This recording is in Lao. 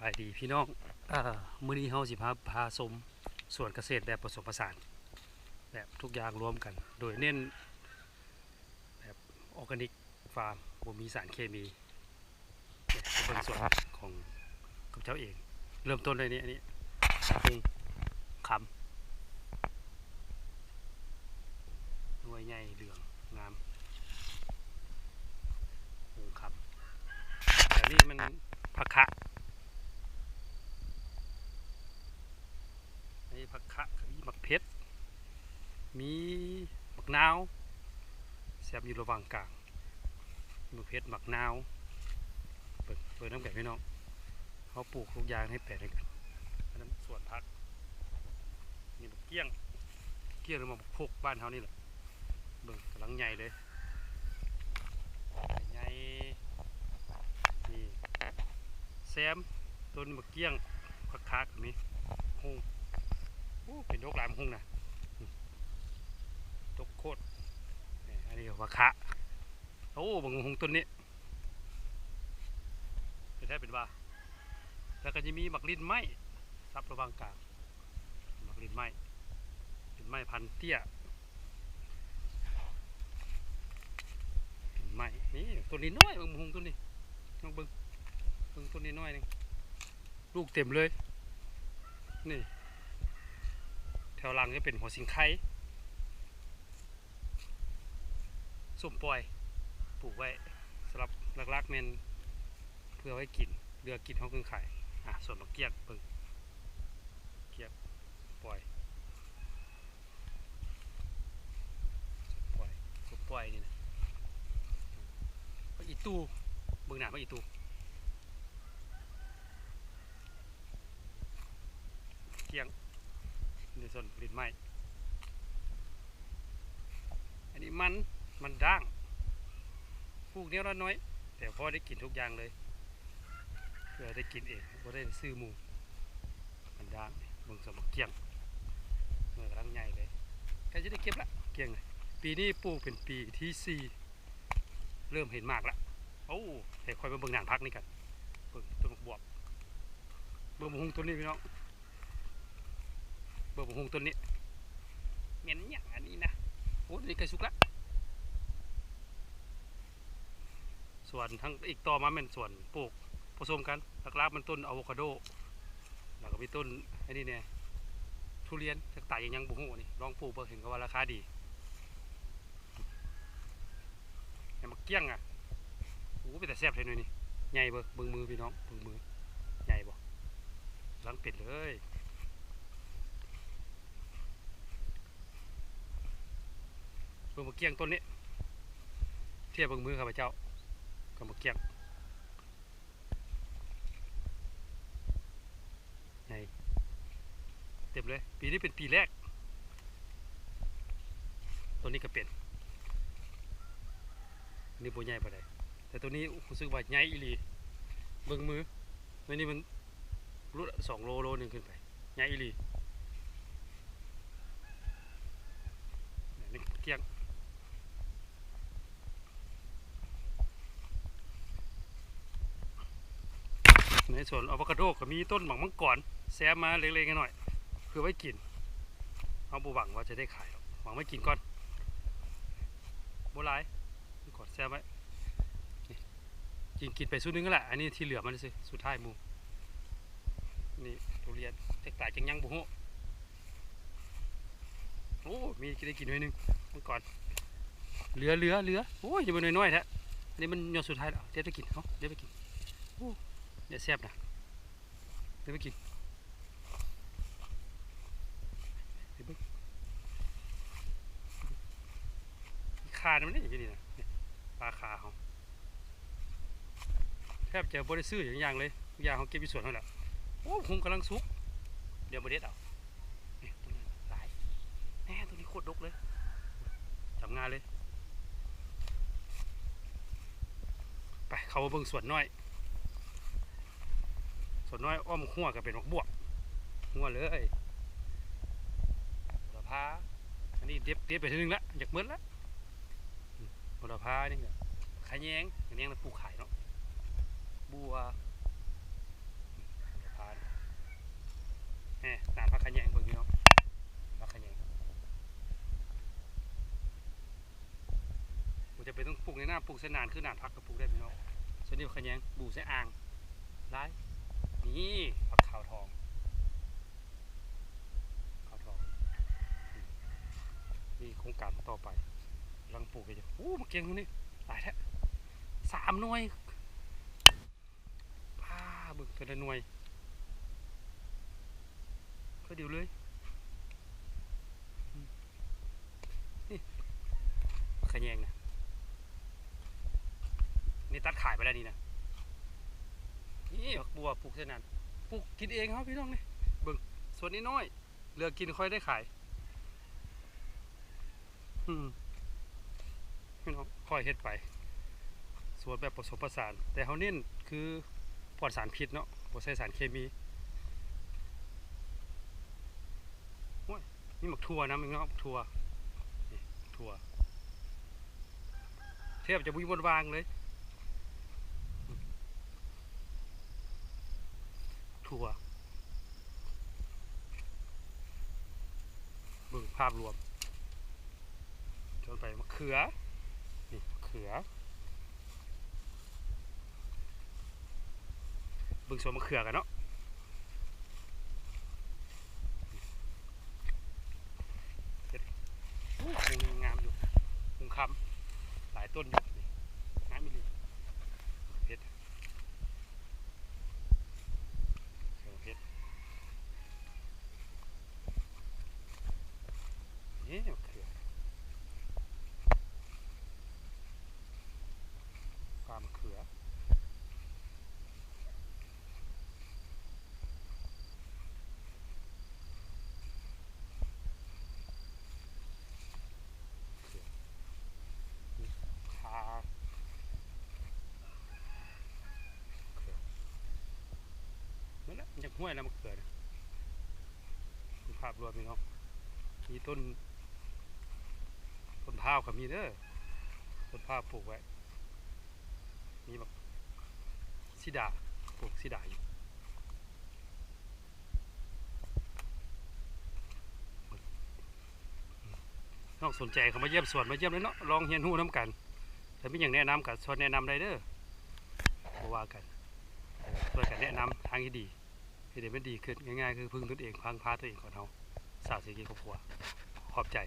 ສະບາຍດີພີ່ນ້ອງ ເອີ ມື້ນີ້ເຮົາຊິພາ ພາຊົມສວນກະເສດແບບປະສົມປະສານ ແບບທຸກຢ່າງລວມກັນ ໂດຍເນັ້ນແບບອອກການິກຟາມ ບໍ່ມີສານເຄມີ. ໄປເບິ່ງສວນຂອງຂ້າພະເຈົ້າເອງ ເລີ່ມຕົ້ນດ້ວຍນີ້ ອັນນີ້ ຫຸ່ງຄຳ ໜ່ວຍໃຫຍ່ເຫຼືອງງາມ ຫຸ່ງຄຳ ອັນນີ້ມັນຜັກຂະ ອັນນີ້ຜັກຂະ ກະມີໝາກເຜັດ ມີໝາກນາວ ແຊມຢູ່ລະຫວ່າງກາງ ໝາກເຜັດ ໝາກນາວ ເບິ່ງ ເບິ່ງນຳກັນພີ່ນ້ອງ ເຮົາປູກທຸກຢ່າງໃນແປງນີ້ກັນ ອັນນັ້ນສວນຜັກ ນີ້ບັກກ້ຽງ ກ້ຽງ ຫຼືວ່າບັກໂພກບ້ານເຮົານີ້ແຫຼະ ເບິ່ງກຳລັງໃຫຍ່ເລີຍ ໃຫຍ່ ນີ້ ແຊມ ຕົ້ນບັກກ້ຽງ ຜັກຂະກະມີ ຫຸ່ງ ໂອ້ ເປັນດົກຫຼາຍ ຫຸ່ງນະ ດົກໂຄດ ນີ້ ອັນນີ້ບັກຂະ ໂອ້ ບັກຫຸ່ງຕົ້ນນີ້ ເປັນແທ້ເປັນວ່າ ແລ້ວກໍຈະມີບັກລິ້ນໄມ້ ສັບລະຫວ່າງກາງ ບັກລິ້ນໄມ້ ລິ້ນໄມ້ພັນເຕ້ຍ ລິ້ນໄມ້ ນີ້ ຕົ້ນນ້ອຍໆ ບັກຫຸ່ງຕົ້ນນີ້ ລອງເບິ່ງ ເບິ່ງຕົ້ນນ້ອຍໆ ນີ້ ລູກເຕັມເລີຍ ນີ້ ແຖວຫຼັງຈະເປັນຫົວສິງໄຄ ສົ້ມປ່ອຍ ປູກໄວ້ສຳລັບຫຼັກໆແມ່ນເພື່ອໄວ້ກິນ ເຫຼືອກິນເຮົາກໍຂາຍ ອາ ສວນບັກກ້ຽງ ເບິ່ງ ກ້ຽງ ປ່ອຍ ປ່ອຍ ສົ້ມປ່ອຍນີ້ນະ ຜັກອີ່ຕູ່ ເບິ່ງໜ້າຜັກອີ່ຕູ່ ກ້ຽງ ໃນສວນຜະລິດໄມ້ ອັນນີ້ມັນ ມັນດ້າງ ປູກແນວລະໜ້ອຍ ແຕ່ພໍໄດ້ກິນທຸກຢ່າງເລີຍ ເພື່ອໄດ້ກິນເອງ ບໍ່ໄດ້ຊື້ໝູ່ ມັນດ້າງ ເບິ່ງສວນບັກກ້ຽງ ໜ່ວຍກຳລັງໃຫຍ່ເລີຍ ໃກ້ຈະໄດ້ເກັບລະ ກ້ຽງ ປີນີ້ປູກເປັນປີທີສີ່ ເລີ່ມເຫັນໝາກລະ ໂອ້ ໃຫ້ຂ້ອຍມາເບິ່ງໜານຜັກນີ້ກັນ ເບິ່ງຕົ້ນບັກບວບ ເບິ່ງບັກຫຸ່ງຕົ້ນນີ້ພີ່ນ້ອງ ເບິ່ງບັກຫຸ່ງຕົ້ນນີ້ ແມ່ນຫຍັງອັນນີ້ນະ ໂອ້ ນີ້ໃກ້ສຸກລະ ສວນທາງອີກຕໍ່ມາແມ່ນສວນປູກປະສົມກັນ ຫຼັກໆມັນຕົ້ນອາໂວຄາໂດ ແລ້ວກໍມີຕົ້ນອັນນີ້ແດ່ ທຸລຽນ ຈັກຕາຍຍັງ ຍັງບໍ່ຮູ້ນີ້ ລອງປູກເບິ່ງ ເຫັນເຂົາວ່າລາຄາດີ. ແມ່ນບັກກ້ຽງອະ ໂອ້ ເປັນຕາແຊບແທ້ໜ່ວຍນີ້ ໃຫຍ່ເບິ່ງ ເບິ່ງມືພີ່ນ້ອງ ເບິ່ງມື ໃຫຍ່ບໍ່ ກຳລັງເປັນເລີຍ ເບິ່ງບັກກ້ຽງຕົ້ນນີ້ ທຽບເບິ່ງມືຂ້າພະເຈົ້າກັບບັກກ້ຽງ. ໃຫຍ່ເຕັມເລີຍ ປີນີ້ເປັນປີແລກ ໂຕນີ້ກໍເປັນ ນີ້ບໍ່ໃຫຍ່ປານໃດ ແຕ່ໂຕນີ້ຮູ້ສຶກວ່າໃຫຍ່ອີ່ຫຼີ ເບິ່ງມື ໂຕນີ້ມັນລຸດສອງໂລ ໂລໜຶ່ງຂຶ້ນໄປ ໃຫຍ່ອີ່ຫຼີ ນີ້ກ້ຽງ. ໃນສວນອາໂວຄາໂດກໍມີຕົ້ນໝາກມັງກອນແຊມມາເລັກໆນ້ອຍໆ ເພື່ອໄວ້ກິນ ເຮົາບໍ່ຫວັງວ່າຈະໄດ້ຂາຍດອກ ຫວັງໄວ້ກິນກ່ອນ ບໍ່ຫຼາຍ ມັງກອນແຊມໄວ້ ນີ້ ກິນ ກິນໄປຊຸດໜຶ່ງຫັ້ນແຫຼະ ອັນນີ້ທີ່ເຫຼືອມັນຊື່ ສຸດທ້າຍໝູ່ ນີ້ທຸລຽນ ຈັກຕາຍຈັກຍັງບໍ່ຮູ້. ໂອ້ ມີໄດ້ກິນໜ່ວຍໜຶ່ງມັງກອນ ເຫຼືອ ເຫຼືອ ເຫຼືອ ໂອ້ຍ ຢ່າເບິ່ງນ້ອຍໆແທ້ ອັນນີ້ມັນຍອດສຸດທ້າຍແລ້ວ ເດັດໄປກິນ ເອົາ ເດັດໄປກິນ ໂອ້ ເດັດແຊບນະ ເດັດໄປກິນ ໄປເບິ່ງ ມີຄານຳນີ້ ຢູ່ນີ້ນະ ນີ້ ປາຄາເຮົາ. ແທບຈະບໍ່ໄດ້ຊື້ຫຍັງເລີຍ ທຸກຢ່າງເຮົາເກັບຢູ່ສວນເຮົາແຫຼະ ໂອ້ ຫຸ່ງກຳລັງສຸກ ດຽວມາເດັດເອົາ ນີ້ ໂຕນີ້ຫຼາຍ ແນ່ ໂຕນີ້ໂຄດດົກເລີຍ ຈຳງ່າຍເລີຍ ໄປ ເຂົ້າມາເບິ່ງສວນນ້ອຍ ສວນນ້ອຍອ້ອມຮົ້ວກໍເປັນໝາກບວບ ຮົ້ວເລີຍ ໂຫລະພາ ອັນນີ້ເດັດ ເດັດໄປເທື່ອໜຶ່ງລະ ຢາກໝົດລະ ໂຫລະພານີ້ກໍຂະແຍງ ຂະແຍງລະປູກຂາຍເນາະ ບົວ ໂຫລ ແນ່ ໜານຜັກຂະແຍງ ເບິ່ງພີ່ນ້ອງ ຜັກຂະແຍງ ບໍ່ຈຳເປັນຕ້ອງປູກໃນນ້ຳ ປູກໃສ່ໜານ ຄືໜານຜັກກໍປູກໄດ້ພີ່ນ້ອງ. ສ່ວນນີ້ຜັກຂະແຍງ ປູກໃສ່ອ່າງ ຫຼາຍ. ນີ້ຜັກຂາວທອງ ຂາວທອງ ນີ້ໂຄງການຕໍ່ໄປ ກຳລັງປູກຢູ່. ໂອ້ ໝາກກຽງຢູ່ນີ້ ຫຼາຍແທ້ ສາມໜ່ວຍ. ປ້າ ເບິ່ງແຕ່ລະໜ່ວຍ ຄືດຽວເລີຍ. ນີ້ ຂະແຍງນະ ນີ້ຕັດຂາຍໄປແລ້ວນີ້ນະ. ນີ້ໝາກບົວ ປູກໃສ່ນັ້ນ ປູກກິນເອງເຮົາພີ່ນ້ອງນີ້. ເບິ່ງ ສວນນ້ອຍໆ ເຫຼືອກິນຄ່ອຍໄດ້ຂາຍ. ອືມ ພີ່ນ້ອງ ຄ່ອຍເຮັດໄປ ສວນແບບປະສົມປະສານ ແຕ່ເຮົາເນັ້ນຄືປອດສານພິດເນາະ ບໍ່ໃສ່ສານເຄມີ. ໂອ້ຍ ມີໝາກຖົ່ວນຳອີກເນາະ ໝາກຖົ່ວ ນີ້ ຖົ່ວ ແທບຈະບໍ່ມີບ່ອນວ່າງເລີຍ. ຖົ່ວ ເບິ່ງພາບລວມ ຈອນໄປມະເຂືອ ນີ້ມະເຂືອ ເບິ່ງສວນມະເຂືອກັນເນາະ. ເຫັດ ໂອ້ ງາມຢູ່ ຮຸ່ງຄຳ ຫຼາຍຕົ້ນຢູ່ ນີ້ ງາມອີ່ຫຼີ. ເຫັດ ເຫັດ ນີ້ມະເຂືອ ປາມະເຂືອ. ນັ້ນແຫຼະ ຢາກຫ້ວຍແລ້ວມະເຂືອນະ. ເປັນພາບລວມພີ່ນ້ອງ ມີຕົ້ນ ຕົ້ນພ້າວກໍມີເດີ ຕົ້ນພ້າວປູກໄວ້ ມີບັກສີດາ ປູກສີດາຢູ່. ນ້ອງສົນໃຈເຂົ້າມາຢ້ຽມສວນ ມາຢ້ຽມເລີຍເນາະ ລອງຮຽນຮູ້ນຳກັນ ຖ້າມີຫຍັງແນະນຳກໍຊ່ວຍແນະນຳໄດ້ເດີ ບໍ່ວ່າກັນ ຊ່ວຍກັນແນະນຳທາງທີ່ດີ ເຮັດໃຫ້ມັນດີຂຶ້ນ ງ່າຍໆ ຄືເພິ່ງຕົນເອງ ເພິ່ງພາຕົນເອງກ່ອນເຮົາ ສ້າງເສດຖະກິດຄອບຄົວ. ຂອບໃຈ.